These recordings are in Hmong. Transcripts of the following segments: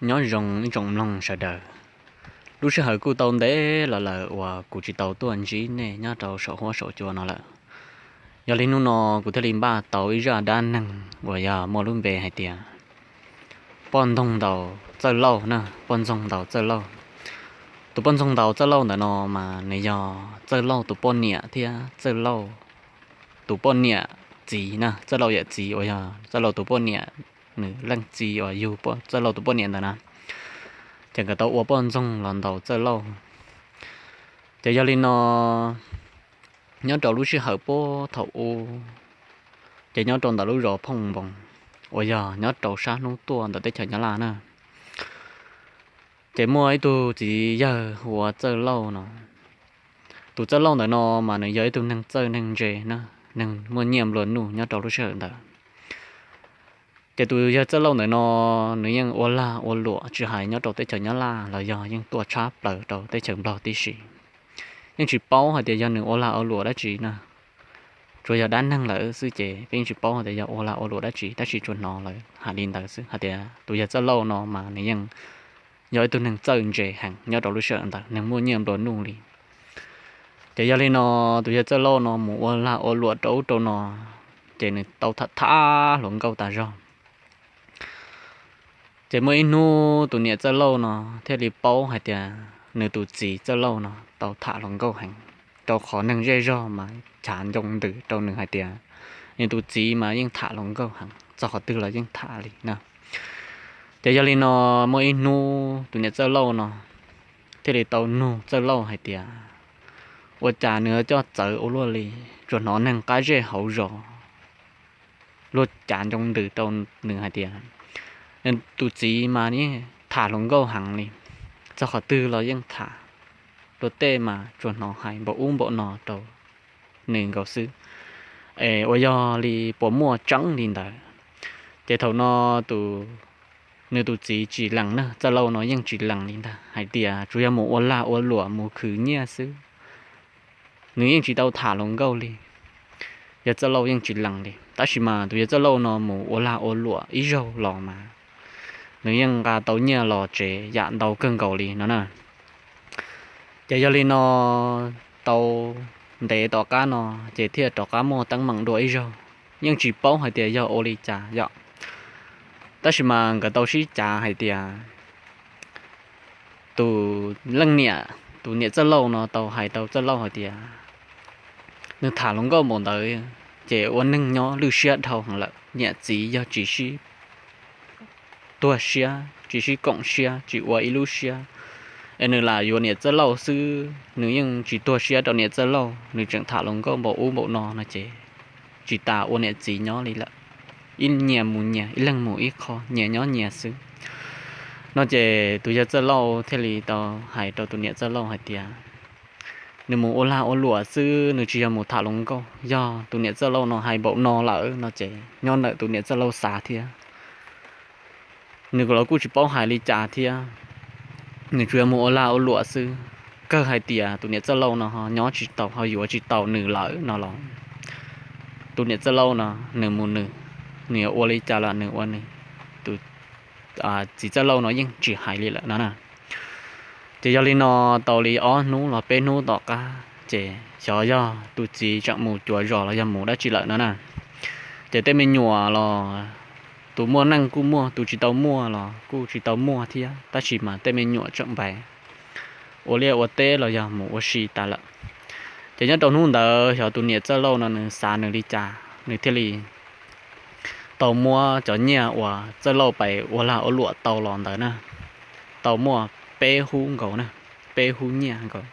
Nyob zoo ib tsoom mloog sawv daws. Lub sij hawm kuj tau ntev los lawm uas kuv tsis tau tuaj ntsib nej nyob rau saum huab saum cua no lawm. Yog li hnub no kuv thiaj li npaj tau ib zaj dab neeg uas yog muaj lub npe hais tias poj ntxoog ntaus txawj lauj na, poj ntxoog ntaus txawj lauj. Tus poj ntxoog ntaus txawj lauj ntawm no mas nws yog txawj lauj tus poj niam thiab txawj lauj tus poj niam txiv na, txawj lauj yawm txiv uas yog txawj lauj tus poj niam, nws leej txiv uas yug txawj lauj tus poj niam ntawd na, ces nkawd tau ua poj ntxoog los ntaus txawj lauj. Ces yog li no, nyob rau lub sij hawm puag thaum ub, ces nyob rau ntawm lub zos Phooj Npoos uas yog nyob rau sab hnub tuaj ntawm teb chaws Nyab Laj na, ces muaj ib tug txiv yawg hu ua Txawj Lauj no. Tus Txawj Lauj ntawm no mas nws yog ib tug neeg txawj neeg ntse na, neeg muaj nyiaj nplua nuj nyob rau lub sij hawm ntawd. Ces tus yawg Txawj Lauj ntawm no nws yeej ua lag ua luam tsis hais nyob rau teb chaws Nyab Laj los yog yeej tuaj tshab plaws rau teb chaws Nplog tib si. Yeej tsis paub hais tias yog nws ua lag ua luam dab tsi na, tsuas yog dab neeg lawm xwb ces peb yeej tsis paub hais tias yog ua lag ua luam dab tsi, tab sis tsuas hnov lawv hais li ntawd xwb hais tias tus yawg Txawj Lauj no mas nws yeej yog ib tug neeg txawj ntse heev nyob rau lub sij hawm ntawd, neeg muaj nyiaj nplua nuj li. Ces yog li no, tus yawg Txawj Lauj no mus ua lag ua luam rau ub rau no, ces nws tau tham tham hluas nkauj tas zog. Ces muaj ib hnub tus niam Txawj Lauj no thiaj li paub hais tias nws tus txiv Txawj Lauj no tau tham hluas nkauj heev, rau qhov neeg zej zog mas chav ncoo ntws rau nws hais tias nws tus txiv mas yeej tham hluas nkauj heev, txog qhov twg los yeej tham li na. Ces yog li no, muaj ib hnub tus niam Txawj Lauj no thiaj li tau nug Txawj Lauj hais tias, ua cas nws coj txawv ua luaj li, tsuas hnov neeg qab zej hauv zos luag cav ncoo ntws rau nws hais tias nws tus txiv mas yeej tham hluas nkauj heev li, txog qhov twg los yeej tham, luag tej mas tsuas hnov hais npaum ub npaum no rau nws nkaus xwb. Es ua yog li puas muaj tseeb li ntawd? Ces thaum no tus, nws tus txiv tsis lees na, Txawj Lauj no yeej tsis lees li ntag, hais tias tsuas yog mus ua lag ua luam mus khwv nyiaj xwb, nws yeej tsis tau tham hluas nkauj li. Yawg Txawj Lauj yeej tsis lees li, tab sis mas tus yawg Txawj Lauj no mus ua lag ua luam ib zaug los mas nws yeej nqa tau nyiaj los tsev yam ntau kawg nkaus li no na. Ces yog li no, tau ntev tom qab no ces thiaj rov qab muaj teeb meem dua ib zaug. Yeej tsis paub hais tias yog ua li cas yom, tab sis mas nkawd tau sib cav hais tias tus leej niam, tus niam Txawj Lauj no tau hais rau Txawj Lauj hais tias nws tham hluas nkauj npaum ntawd ces ua neeg nyob lwj siab dhau heev lawm, niam txiv yog tsis sib tuag siab, tsis sib koom siab, tsis ua ib lub siab, es nws lam yuav niam Txawj Lauj xwb, nws yeej tsis tuag siab rau niam Txawj Lauj, nws tseem tham hluas nkauj npaum ub npaum no no ces tsis tas ua niam txiv nyob li lawm, ib nyias mus nyias, ib leeg mus ib qho, nyias nyob nyias xwb. No ces tus yawg Txawj Lauj thiaj li tau hais rau tus niam Txawj Lauj hais tias nws mus ua lag ua luam xwb, nws tsis yog mus tham hluas nkauj. Yog tus niam Txawj Lauj no hais npaum no lawm no ces nyob ntawm tus niam Txawj Lauj xav thiab, nws los kuj tsis paub hais li cas thiab, nws tsuas yog mus ua lag ua luam xwb. Kawg hais tias tus niam Txawj Lauj no ho nyob tsis tau, ho yuav tsis tau nws lawm no los, tus niam Txawj Lauj no nws mus nws, nws yuav ua li cas los nws ua nws, tus txiv Txawj Lauj no yeej tsis hais li lawm no na. Ces yog li no, tau li ob hnub los peb hnub tom qab ces xyov yog tus txiv tseem mus cuav zos los yog mus dab tsi lawm no na. Ces tej me nyuam los tus muaj neej kuj muaj, tus tsis tau muaj los kuj tsis tau muaj thiab, tab sis mas tej me nyuam tseem npais ua liaj ua teb los yog mus ua si tas lawm. Ces nyob rau hnub ntawd xyov tus niam Txawj Lauj no nws xav nws li cas, nws thiaj li tau muab cov nyiaj uas Txawj Lauj pais ua lag ua luam tau los ntawd na, tau muaj peb hub nkaus na, peb hub nyiaj nkaus.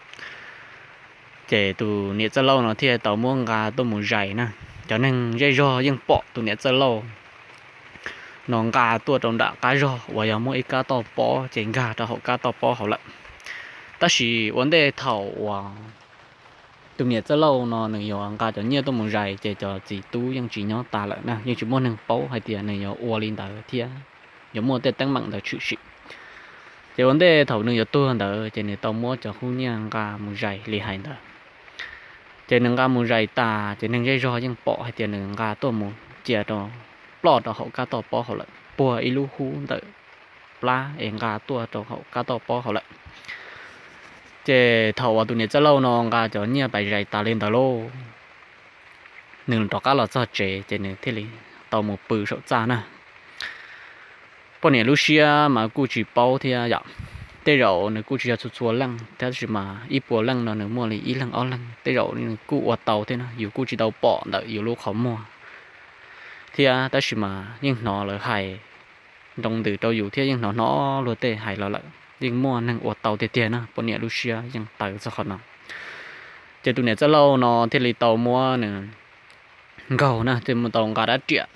Ces tus niam Txawj Lauj no thiaj tau muab nqa tuaj mus zais na. Cov neeg zej zog yeej pom tus niam Txawj Lauj no nqa tuaj rau nram qab zog uas yog muaj ib kab toj pob, ces nkag rau hauv kab toj pob hauv lawm. Tab sis ua ntej thaum uas tus niam Txawj Lauj no nws yuav nqa cov nyiaj tuaj mus zais ces cov txiv tub yeej tsis nyob tas lawm na, yeej tsis muaj neeg paub hais tias nws yuav ua li ntawd thiab yuav muaj tej teeb meem ntawd tshwm sim. Ces ua ntej thaum nws yuav tuag ntawd ces nws tau muab cov hub nyiaj nqa mus zais li hais ntawd. Ces nws nqa mus zais tas ces neeg zej zog yeej pom hais tias nws nqa tuaj mus cia rau, ploj rau hauv kab toj pob hauv lawm, puag ib lub hub ntawm plab es nqa tuaj rau hauv qab toj pob hauv lawm. Ces thaum uas tus niam Txawj Lauj no nqa cov nyiaj pais zais tas li ntawd lauj, nws rov qab los txog tsev ces nws thiaj li tau mus pw saum txaj na. Poj niam lub siab mas kuj tsis paub thiab yom, tej zaum nws kuj tsis yog txhua txhua leej thiab, tab sis mas ib puas leej no nws muaj li ib leeg ob leeg, tej zaum nws kuj ua tau thiab na, yus kuj tsis tau pom ntawm yus lub qhov muag thiab, tab sis mas yeej hnov lawv hais nroo ntws rau yus thiab yeej hnov hnov luag tej hais los lawm, yeej muaj neeg ua tau tiag tiag na, poj niam lub siab yeej tawv txog qhov no. Ces tus niam Txawj Lauj no thiaj li tau muab nws nkaug na, thiaj tau nqa rab riam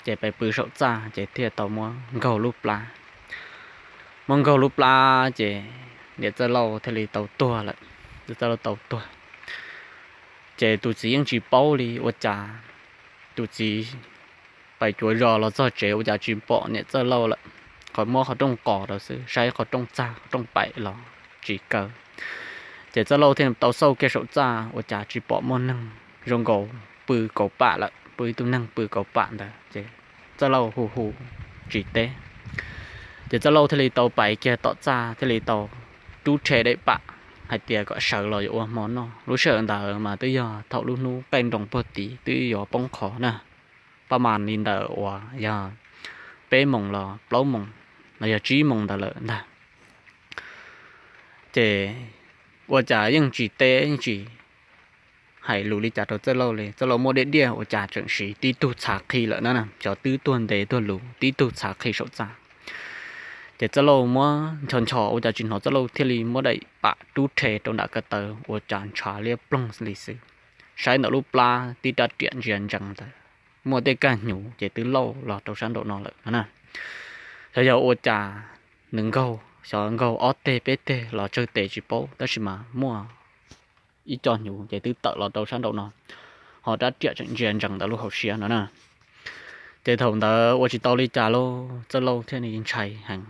ces pais pw saum txaj ces thiaj tau muab nkaug lub plab. Muab nkaug lub plab ces niam Txawj Lauj thiaj li tau tuag lawm, niam Txawj Lauj tau tuag. Ces tus txiv yeej tsis paub li ua cas tus txiv pais cuav zos los txog tsev ua cas tsis pom niam Txawj Lauj lawm, qhov muab qhov rooj qos rau xwb, saib qhov rooj txag qhov rooj paim los tsis kaw. Ces Txawj Lauj thiaj tau xauj kiag saum txaj ua cas tsis pom muaj neeg, zoo nkaus pw kauv pam lawm, pw ib tug neeg pw kauv pam ntawd ces Txawj Lauj hu hu tsis teb. Ces Txawj Lauj thiaj li tau pais kiag tom txaj thiaj li tau rub rhe daim pam hais tias kom sawv los yuav ua hmo noj. Lub sij hawm ntawd mas twb yog thaum lub hnub qaij nroos puag tid twb yuav poob qho na, pab mas li ntawm uas yog peb moos los plaub moos los yog tsib moos ntawd lawm ntag. Ces ua cas yeej tsis teb yeej tsis hais lus li cas rau Txawj Lauj li, Txawj Lauj muab diaj diaj ua cas tseem siv tib tug txhav qhi lawm na, xyov twb tuag ntev tuag luv tib tug txhav qhi saum txaj. Ces Txawj Lauj muab nchos nchos ua cas tsis hnov, Txawj Lauj thiaj li muab daim pam rub rhe rau nram ko taw ua cas ntshav liab ploog li xwb. Saib ntawm lub plab tib rab riam ntsia ntsees ntawd, muaj tej kab hnyuv ces twb lauj los rau sab nraum no lawm no na. Xyov yog ua cas nws nkaug, xyov nkaug ob teg peb teg los tsawg tes tsis paub, tab sis mas muaj ib co hnyuv ces twb tawm los rau sab nraum no, ho rab riam tseem ntsia ntsees ntawm lub hauv siab no na. Ces thaum ntawd ua tsis tau li cas lauj, Txawj Lauj thiaj li ntshai heev.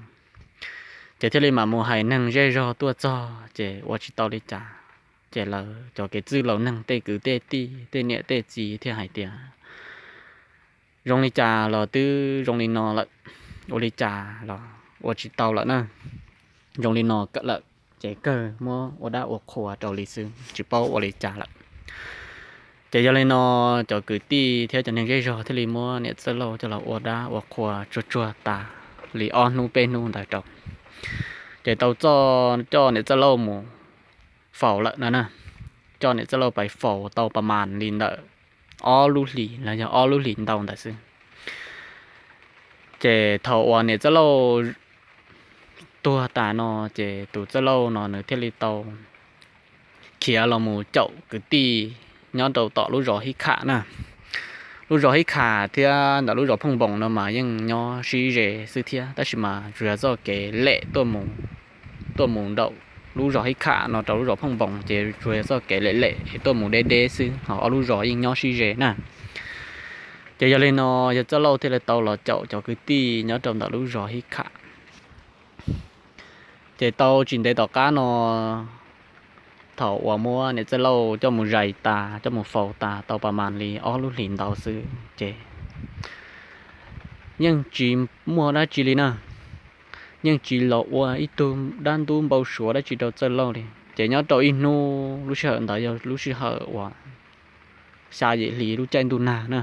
Ces thiaj li mam mus hais neeg zej zog tuaj txog ces ua tsis tau li cas. Ces lawv cov kev txwj laus neeg tej kwv tej tij tej niam tej txiv thiaj hais tias zoo li cas los twb zoo li no lawm, ua li cas los ua tsis tau lawm na. Zoo li no lawm ces kawg muab ua dab ua qhua rau li xwb tsis paub ua li cas lawm. Ces yog li no cov kwv tij thiab cov neeg zej zog thiaj li muab niam Txawj Lauj coj los ua dab ua qhua tsuag tsuag tas li ob hnub peb hnub ntawd rau. Ces tau txoj coj niam Txawj Lauj mus faus lawm no na. Coj niam Txawj Lauj pais faus tau pas mas li ntawm ob lub hlis los yog ob lub hlis ntau ntawd xwb. Ces thaum uas niam Txawj Lauj tuag tas no ces tus Txawj Lauj no nws thiaj li tau khiav los mus caum kwv tij nyob rau tom lub zos Hib Kham na. Lub zos Hib Kham thiab ntawm lub zos Phooj Npoos no mas yeej nyob sib ze xwb thiab, tab sis mas tsuas yog txoj kev lem tuaj mus rau lub zos Hib Kham no rau lub zos Phooj Npoos ces tsuas yog txoj kev lem lem tuaj mus deb deb xwb, ho ob lub zos yeej nyob sib ze na. Ces yog li no yawg Txawj Lauj thiaj li tau los caum cov kwv tij nyob rau ntawm lub zos Hib Kham. Ces tau tsis ntev tom qab no, thaum uas muab niam Txawj Lauj coj mus zais tas coj mus faus tas tau pas mas li ob lub hlis ntau xwb ces yeej tsis muaj dab tsi li na, yeej tsis los ua ib tug dab ntub npau suav dab tsi rau Txawj Lauj li. Ces nyob rau ib hnub, lub sij hawm ntawd yog lub sij hawm uas xya yim hli lub caij ntuj nag na,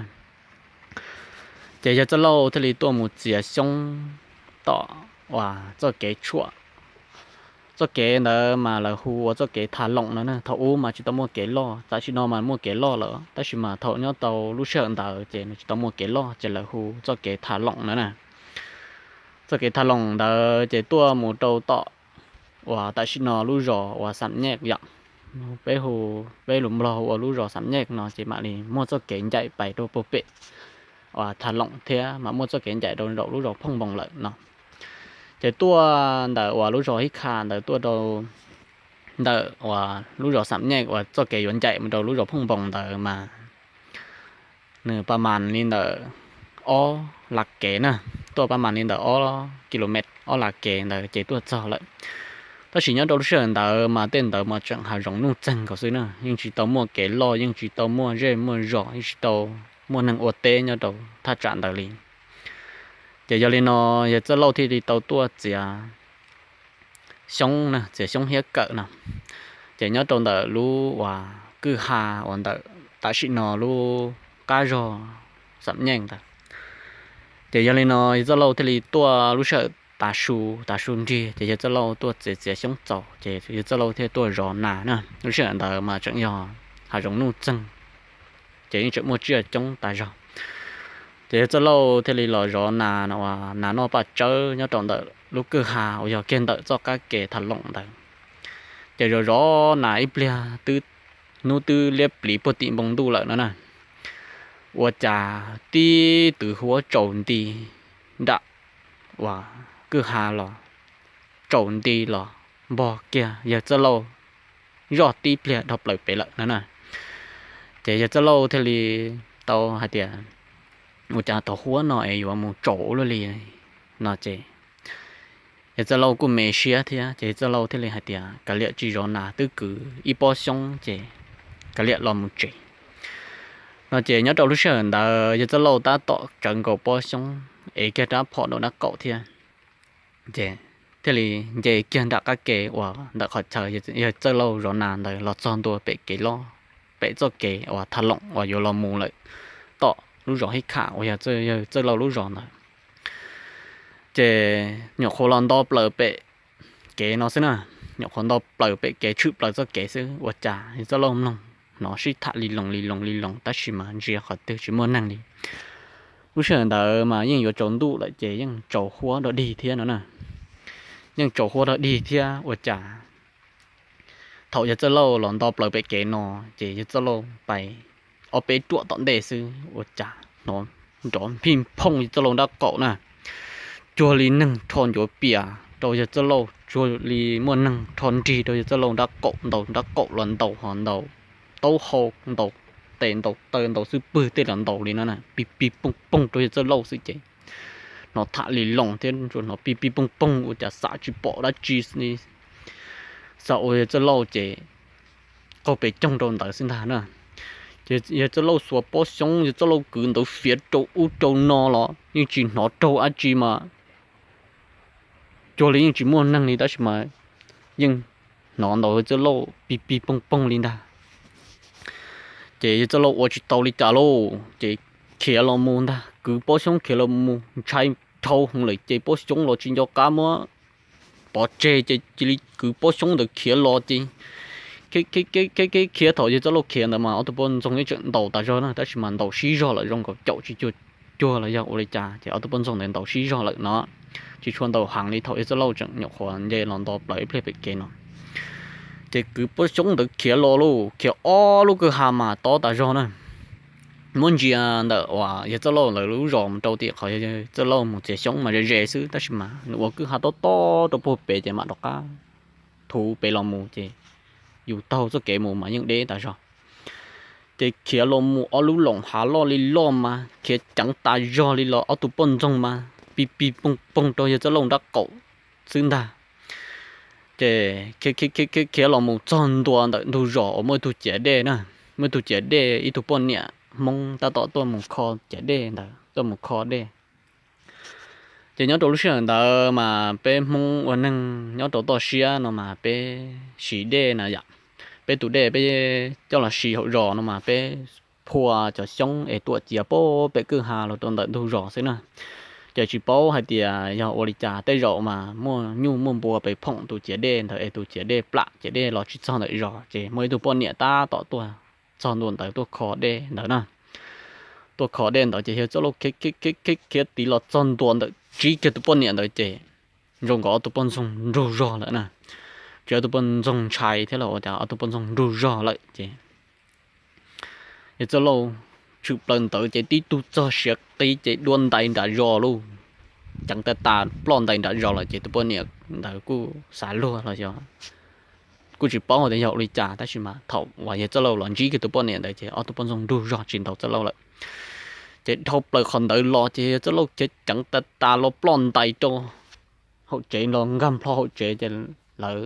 ces yawg Txawj Lauj thiaj li tuaj mus txiav xyoob tom uas txoj kev tshuam. Txoj kev ntawd mas lawv hu ua txoj kev Tha Loom no na. Thaum ub mas tsis tau muaj kev loj, tam sim no mas muaj kev loj lawm, tab sis mas thaum nyob tau lub sij hawm ntawd ces nws tsis tau muaj kev loj ces lawv hu txoj kev Tha Loom no na. Txoj kev Tha Loom ntawd ces tuaj mus rau tom uas tam sim no lub zos uas Xam Nyej yom. Peb hu, peb lus Nplog hu ua lub zos Xam Nyej no ces mam li muaj txoj kev ncaim pais rau puag pem uas Tha Loom thiab mas muaj txoj kev ncaim rau nraum lub zos Phooj Npoos lawm no. Ces tuaj ntawm uas lub zos Hib Kham ntawd tuaj rau ntawm uas lub zos Xam Nyej uas txoj kev yuav ncaim mus rau lub zos Phooj Npoos ntawd mas nws pas mas li ntawm ob las kev na, tuaj pas mas li ntawm ob kilomet ob las kev ntawd ces tuaj txog lawm. Tab sis nyob rau lub sij hawm ntawd mas tej ntawd mas tseem hav zoov nuj txeeg nkaus xwb na, yeej tsis tau muaj kev loj, yeej tsis tau muaj zej muaj zos, yeej tsis tau muaj neeg ua teb nyob rau thaj tsam ntawd li. Ces yog li no yawg Txawj Lauj thiaj li tau tuaj txiav xyoob, txiav xyoob hiab kawm no. Ces nyob rau ntawm lub uas kwj ha uas ntawm tam sim no lub qab zog xam nyeej ntawd. Ces yog li no yawg Txawj Lauj thiaj li tuaj lub sij hawm tav su, tav su nrig ces yawg Txawj Lauj tuaj txiav txiav xyoob txaus ces yawg Txawj Lauj thiaj tuaj zov nas na. Lub sij hawm ntawd mas tseem yog hav zoov nuj txeeg, ces yeej tseem muaj tsiaj coob tas zog. Ces yawg Txawj Lauj thiaj li los zov nas no, nas noj paj tsawb nyob rau ntawm lub kwj ha uas yog kiag ntawm txoj qab ke tham loom ntawd. Ces zov zov nas ib pliag twb, hnub twb liab pliv puag tim npoo ntuj lawm no na, ua cas tib tw huab tsaus nti nram uas kwj ha los, tsaus nti los npog kiag yawg Txawj Lauj zoj tib pliag dhau plaws pem lawm no na. Ces yawg Txawj Lauj thiaj li tau hais tias, ua cas thaum huab no es yuav mus tsaus ua luaj li no ces yawg Txawj Lauj kuj me siab thiab ces yawg Txawj Lauj thiaj li hais tias kav liam tsis zov nas, twb kwv ib pob xyoob ces kav liam los mus tsev no. Ces nyob rau lub sij hawm ntawd yawg Txawj Lauj tab tom tsawv nkaus pob xyoob es kiag rab phom rau nraub qaum thiab, ces thiaj li nce kiag nram qab ke uas ntawm qhov chaw yawg Txawj Lauj zov nas ntawd los txog ntua pem kev loj, pem txoj kev uas tham loom uas yuav los mus lawm tom lub zos Hib Kham uas yog yawg Txawj Lauj lub zos ntawd. Ces nyuam qhuav los nto plaws pem kev no xwb na, nyuam qhuav nto plaws pem kev, tshwm plaws txoj kev xwb ua cas yawg Txawj Lauj mloog hnov sib tham li loos li loos li loos tab sis mas ntsia qhov twg tsis muaj neeg li. Lub sij hawm ntawd mas yeej yuav tsaus ntuj lawm ces yeej tsaus huab dog dig thiab no na, yeej tsaus huab dog dig thiab ua cas thaum yawg Txawj Lauj los nto plaws pem kev no ces yawg Txawj Lauj pais ob peb ruam tom ntej xwb ua cas hnov nrov nphij nphooj yawg Txawj Lauj nraub qaum na, cuag li neeg rho ncuav pias rau yawg Txawj Lauj, cuag li muaj neeg rho nrig rau yawg Txawj Lauj nraub qaum, ntaus nraub qaum los ntaus ho ntaus taub hau, ntaus tes ntaus taw ntaus xub pwg tej los ntaus li no na, pij pij pooj pooj rau yawg Txawj Lauj xwb ces hnov tham li loos thiab hnov pij pij pooj pooj ua cas xav tsis pom dab tsi li, xav ua yawg Txawj Lauj ces qaug pes coog rau ntawd xwb ntag na. Ces yawg Txawj Lauj xuas pob xyoob yawg Txawj Lauj kwv ntawd fiav rau ub rau no los yeej tsis hnov raug dab tsi mas cuag li yeej tsis muaj neeg li tab sis mas yeej hnov ntaus yawg Txawj Lauj pij pij pooj pooj li ntag. Ces yawg Txawj Lauj ua tsis tau li cas lauj ces khiav los mus ntag, kwv pob xyoob khiav los mus, ntshai dhau heev lawm ces pob xyoob los tsis nco qab muab pov tseg ces cia li kwv pob xyoob ntawd khiav los ces khiav khiav thaum yawg Txawj Lauj khiav ntawd mas ob tug poj ntxoog yeej tseem ntaus tas zog na tab sis mas ntaus sib zog lawm zoo nkaus caum tsis cuag los yog ua li cas ces ob tug poj ntxoog ntawd ntaus sib zog lawm no, tsis tshua ntaus heev li thaum yawg Txawj Lauj tseem nyuam qhuav nce los nto plaws ib pliag pem kev no. Ces kwv pob xyoob ntawd khiav los lauj, khiav ob lub kwj ha mas tob tas zog na. Muab ntsia ntawm uas yawg Txawj Lauj lawv lub zos mus rau tim qhov yawg Txawj Lauj mus txiav xyoob mas ze ze xwb tab sis mas nws ua kwj ha tob tob rau puag pem ces mam rov qab thuv pem los mus ces yus taug txoj kev mus mas yeej deb tas zog. Ces khiav los mus ob lub loos hav loj li loj mas khiav ceev tas zog li los ob tug poj ntxoog mas pij pij pooj pooj rau yawg Txawj Lauj nraub qaum xwb ntag. Ces khiav khiav los mus txog ntua ntawm ntug zos uas muaj ib tug ciav dej na, muaj ib tug ciav dej, ib tug poj niam Hmoob tab tom tuaj mus kho ciav dej ntawd, tuaj mus kho dej. Ces nyob rau lub sij hawm ntawd mas peb Hmoob ua neeg nyob rau toj siab no mas peb siv dej na yom, peb tus dej peb coj los siv hauv zos no mas peb phua cov xyoob es tuam ciav pem kwj ha los rau ntawm ntug zos xwb na. Ces tsis paub hais tias yog ua li cas tej zaum mas muaj nyuj muaj npua pes phoom tus ciav dej ntawd es tus ciav dej plam ciav dej los tsis txog ntawm zos ces muaj ib tug poj niam tab tom tuaj txog ntua ntawd tuaj kho dej ntawd na. Tuaj kho dej ntawd ces yawg Txawj Lauj khiav khiav khiav khiav khiav tid los txog ntua ntawm, ntsib kiag tus poj niam ntawd ces zoo nkaus ob tug poj ntxoog nraug zog lawm na. Ces ob tug poj ntxoog ntshai thiab los ua cas ob tug poj ntxoog nraug zog lawm ces yawg Txawj Lauj tshwm plaws ntawd ces tib tug txog siav qis ces dua ntais nram zos lauj. Ceev tas tas ploj ntais nram zos lawm ces tus poj niam ntawd kuj xav luag los yog kuj tsis paub tias yog ua li cas tab sis mas thaum uas yawg Txawj Lauj los ntsib kiag tus poj niam ntawd ces ob tug poj ntxoog nraug zog tsis ntaus Txawj Lauj lawm. Ces dhau plaws qhov ntawd los ces yawg Txawj Lauj khiav ceev tas tas los ploj ntais rau hauv tsev los nkag nplho hauv tsev ces lawv,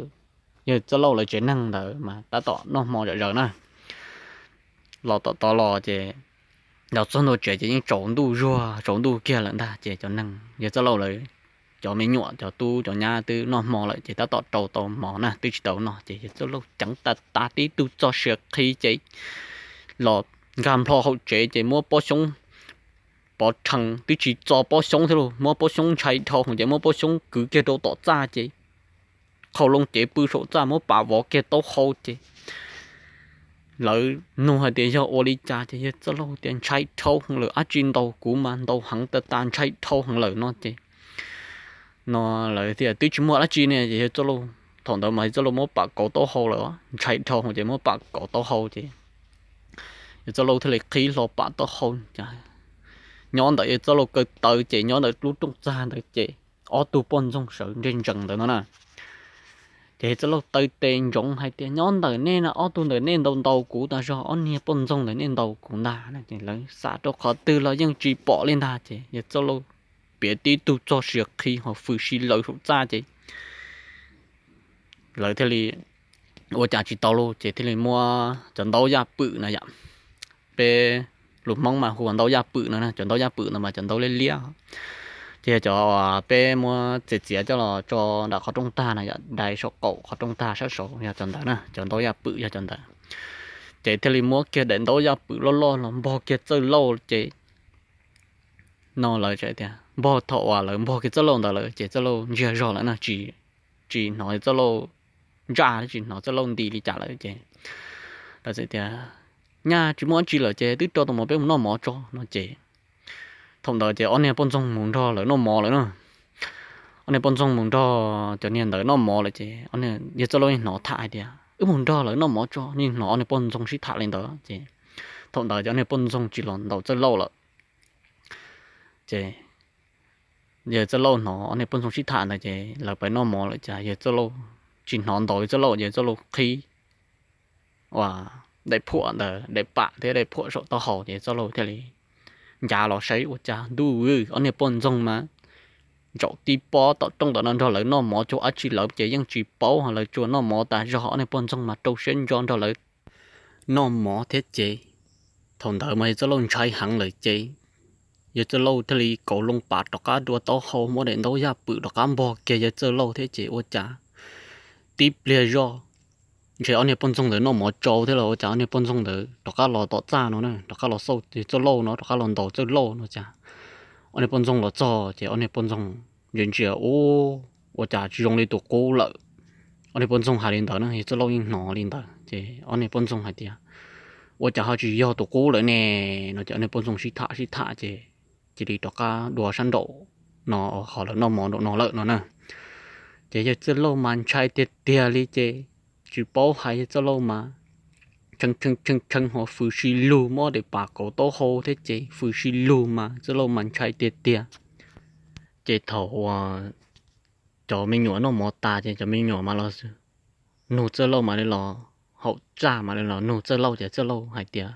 yawg Txawj Lauj lawv tsev neeg ntawd mas tab tom noj hmo zom zaws na. Los tom tod los ces los txog ntua tsev ces yeej tsaus ntuj zuag tsaus ntuj kiag lawm ntag. Ces cov neeg yawg Txawj Lauj lawv cov me nyuam cov tub cov nyab twb noj hmo lawm ces tab tom rau tau mov na, twb tsis tau noj ces yawg Txawj Lauj ceev tas tas tib tug txoj sia qhi ces los nkag nplho hauv tsev ces muab pob xyoob pov rhees, twb tsis txo pob xyoob thiab lauj, muab pob xyoob ntshai dhau ces muab pob xyoob kwv kiag rau tom txaj ces qhau loo cev pw saum txaj muab pam vov kiag taub hau ces lawv nug hais tias yog ua li cas ces yawg Txawj Lauj tias ntshai dhau heev lawm, dab tsi ntaus kuv mas ntaus heev tas tas ntshai dhau heev lawm no ces no lawv tias twb tsis muaj dab tsi ne ces yawg Txawj Lauj, thaum ntawd mas yawg Txawj Lauj muab pam kauv taub hau lawm, ntshai dhau ces muab pam kauv taub hau ces yawg Txawj Lauj thiaj li qhib hlo pam taub hau. Nyob ntawm yawg Txawj Lauj kaw taw ces nyob ntawm lub rooj txag ntawd ces ob tug poj ntxoog sawv ntsej ntsees ntawd no na. Ces yawg Txawj Lauj taw tes ntsoov hais tias nyob ntawm nej no, ob tug ntawm nej ntaus ntaus kuv tas zog, ob niag poj ntxoog ntawm nej ntaus kuv ntag. Lawv xam rau qhov twg los yeej tsis pom li ntag ces yawg Txawj Lauj piav tib tug txoj sia qhi ho fws si lawv saum txaj ces lawv thiaj li ua cas tsis tau lauj ces thiaj li muab cov ntaub yaj pwm no yom, peb lus Hmoob mas hu ua ntaub yaj pwm no, cov ntaub yaj pwm no mas cov ntaub liab liab ces yog cov peb muab txiav txiav coj los tso nram qhov rooj tag no yom, dai saum qaum qhov rooj tag sab saud yog cov ntawd na, cov ntaub yaj pwm yog cov ntawd. Ces thiaj li muab kiag daim ntaub yaj pwm loj loj los npog kiag Txawj Lauj ces no lawv tias npog, thaum uas lawv npog kiag Txawj Lauj ntawd lawm ces Txawj Lauj ntsiag zog lawm no, tsis hnov Txawj Lauj ntsaj, tsis hnov Txawj Lauj nti li cas lawm ces lawv txawm tias nyaj tsis muaj dab tsi lawm ces twb rau tau mov peb mus noj mov tso no ces thaum ntawd ces ob niag poj ntxoog mus nrog lawv noj mov lawm na. Ob niag poj ntxoog mus nrog cov niag ntawd noj mov lawm ces yawg Txawj Lauj yeej hnov tham hais tias wb mus nrog lawv noj mov tso, yeej hnov ob niag poj ntxoog sib tham li ntawd ces thaum ntawd ces ob niag poj ntxoog tsis los ntaus Txawj Lauj lawm ces yawg Txawj Lauj hnov ob niag poj ntxoog sib tham ntawd ces lawv pais noj mov lawm ces yawg Txawj Lauj tsis hnov ntaus yawg Txawj Lauj, yawg Txawj Lauj qhib ua daim phuam ntawd, daim pam thiab daim phuam saum taub hau ces Txawj Lauj thiaj li ncav los saib ua cas ntuj, ob niag poj ntxoog mas zaum tib pob tom rooj ntawm no nrog lawv noj mov cuag dab tsi lawm ces yeej tsis paub, lawv tsuas noj mov tas zog ob niag poj ntxoog mas rau siab ntso nrog lawv noj mov thiab ces thaum ntawd mas yawg Txawj Lauj ntshai heev lawm ces yawg Txawj Lauj thiaj li kauv loo pam rov qab dua taub hau muab daim ntaub yaj pwm rov qab npog kiag yawg Txawj Lauj thiab ces ua cas tib pliag zoj ntshe ob niag poj ntxoog ntawd noj mov tsau thiab los ua cas ob niag poj ntxoog ntawd rov qab los tom txaj no na, rov qab los xauj yawg Txawj Lauj no, rov qab los ntaus Txawj Lauj no cas ob niag poj ntxoog los txog ces ob niag poj ntxoog ntsia ntsia ua cas tsis zoo li tus qub lawm. Ob niag poj ntxoog hais li ntawd na, yawg Txawj Lauj yeej hnov li ntawd ces ob niag poj ntxoog hais tias ua cas ho tsis yog tus qub lawm ne no ces ob niag poj ntxoog sib tham sib tham ces cia li rov qab dua sab nraum no, ho lawv noj mov nraum no lawm no na. Ces yawg Txawj Lauj mas ntshai tiag tiag li ces tsis paub hais, yawg Txawj Lauj mas tshee tshee tshee tshee ho fws si lug, muab daim pam kauv taub hau thiab ces fws si lug mas Txawj Lauj mas ntshai tiag tiag. Ces thaum uas cov me nyuam noj mov tas ces cov me nyuam mas los nug Txawj Lauj, mas li los haum txaj mas li los nug Txawj Lauj ces Txawj Lauj hais tias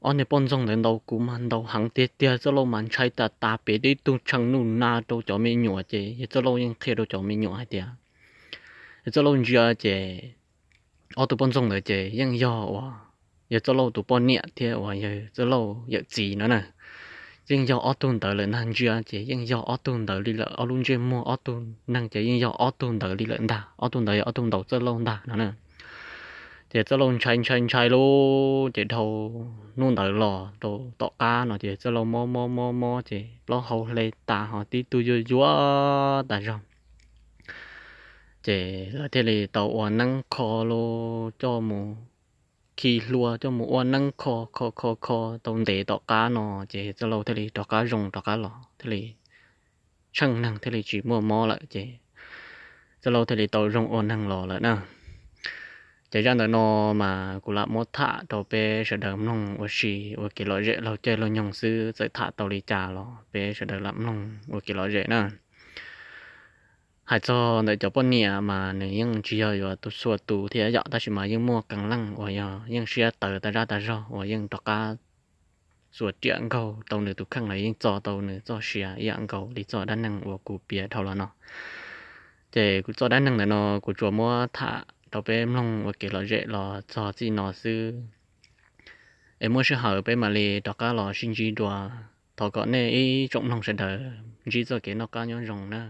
ob niag poj ntxoog ntawd ntaus kuv mas ntaus heev tiag tiag. Txawj Lauj mas ntshai tas tas, piav tib tug tshee nuj na rau cov me nyuam ces yawg Txawj Lauj yeej qhia rau cov me nyuam hais tias yawg Txawj Lauj ntsia ces ob tug poj ntxoog ntawd ces yeej yog uas yawg Txawj Lauj tus poj niam thiab uas yawg Txawj Lauj yawm txiv no na. Yeej yog ob tug ntawd lawm ntag, ntsia ces yeej yog ob tug ntawd li lawm, ob lub ntsej muag ob tug neeg ces yeej yog ob tug ntawd li lawm ntag, ob tug ntawd yog ob tug ntaus Txawj Lauj ntag no na. Ces Txawj Lauj ntshai ntshai ntshai lauj, ces dhau hnub ntawd los rau tom qab no ces Txawj Lauj mob mob mob mob ces plaub hau hle tas ho tib tug yuag yuag tas zog. Ces lawv thiaj li tau ua neeb kho los coj mus khi hlua, coj mus ua neeb kho kho kho kho tau ntev tom qab no ces Txawj Lauj thiaj li rov qab zoo rov qab los, thiaj li tsheej neeg thiaj li tsis muaj mob lawm ces Txawj Lauj thiaj li tau zoo ua neeg los lawm na. Ces zaj ntawm no mas kuv lam muab tham rau peb sawv daws mloog ua si ua kev lom zem laug caij laug nyoog xwb, txawm tham tau li cas los peb sawv daws lam mloog ua kev lom zem na. Hais txog ntawm cov poj niam mas nws yeej tsis yog yuav tus xuas tus thiab yom, tab sis mas yeej muaj qee leej uas yog yeej siab tawv tas zaj tas zog uas yeej rov qab xuas riam nkaug tau nws tus kheej los yeej txo tau nws txoj sia ib yam nkaus li txoj dab neeg uas kuv piav dhau los no. Ces kuv txoj dab neeg ntawm no kuv tsuas muab tham rau peb mloog ua kev lom zem los txog txij no xwb. Es muaj sij hawm peb mam li rov qab los sib ntsib dua. Thov kom nej ib tsoom mloog sawv daws ntsib txoj kev noj qab nyob zoo na.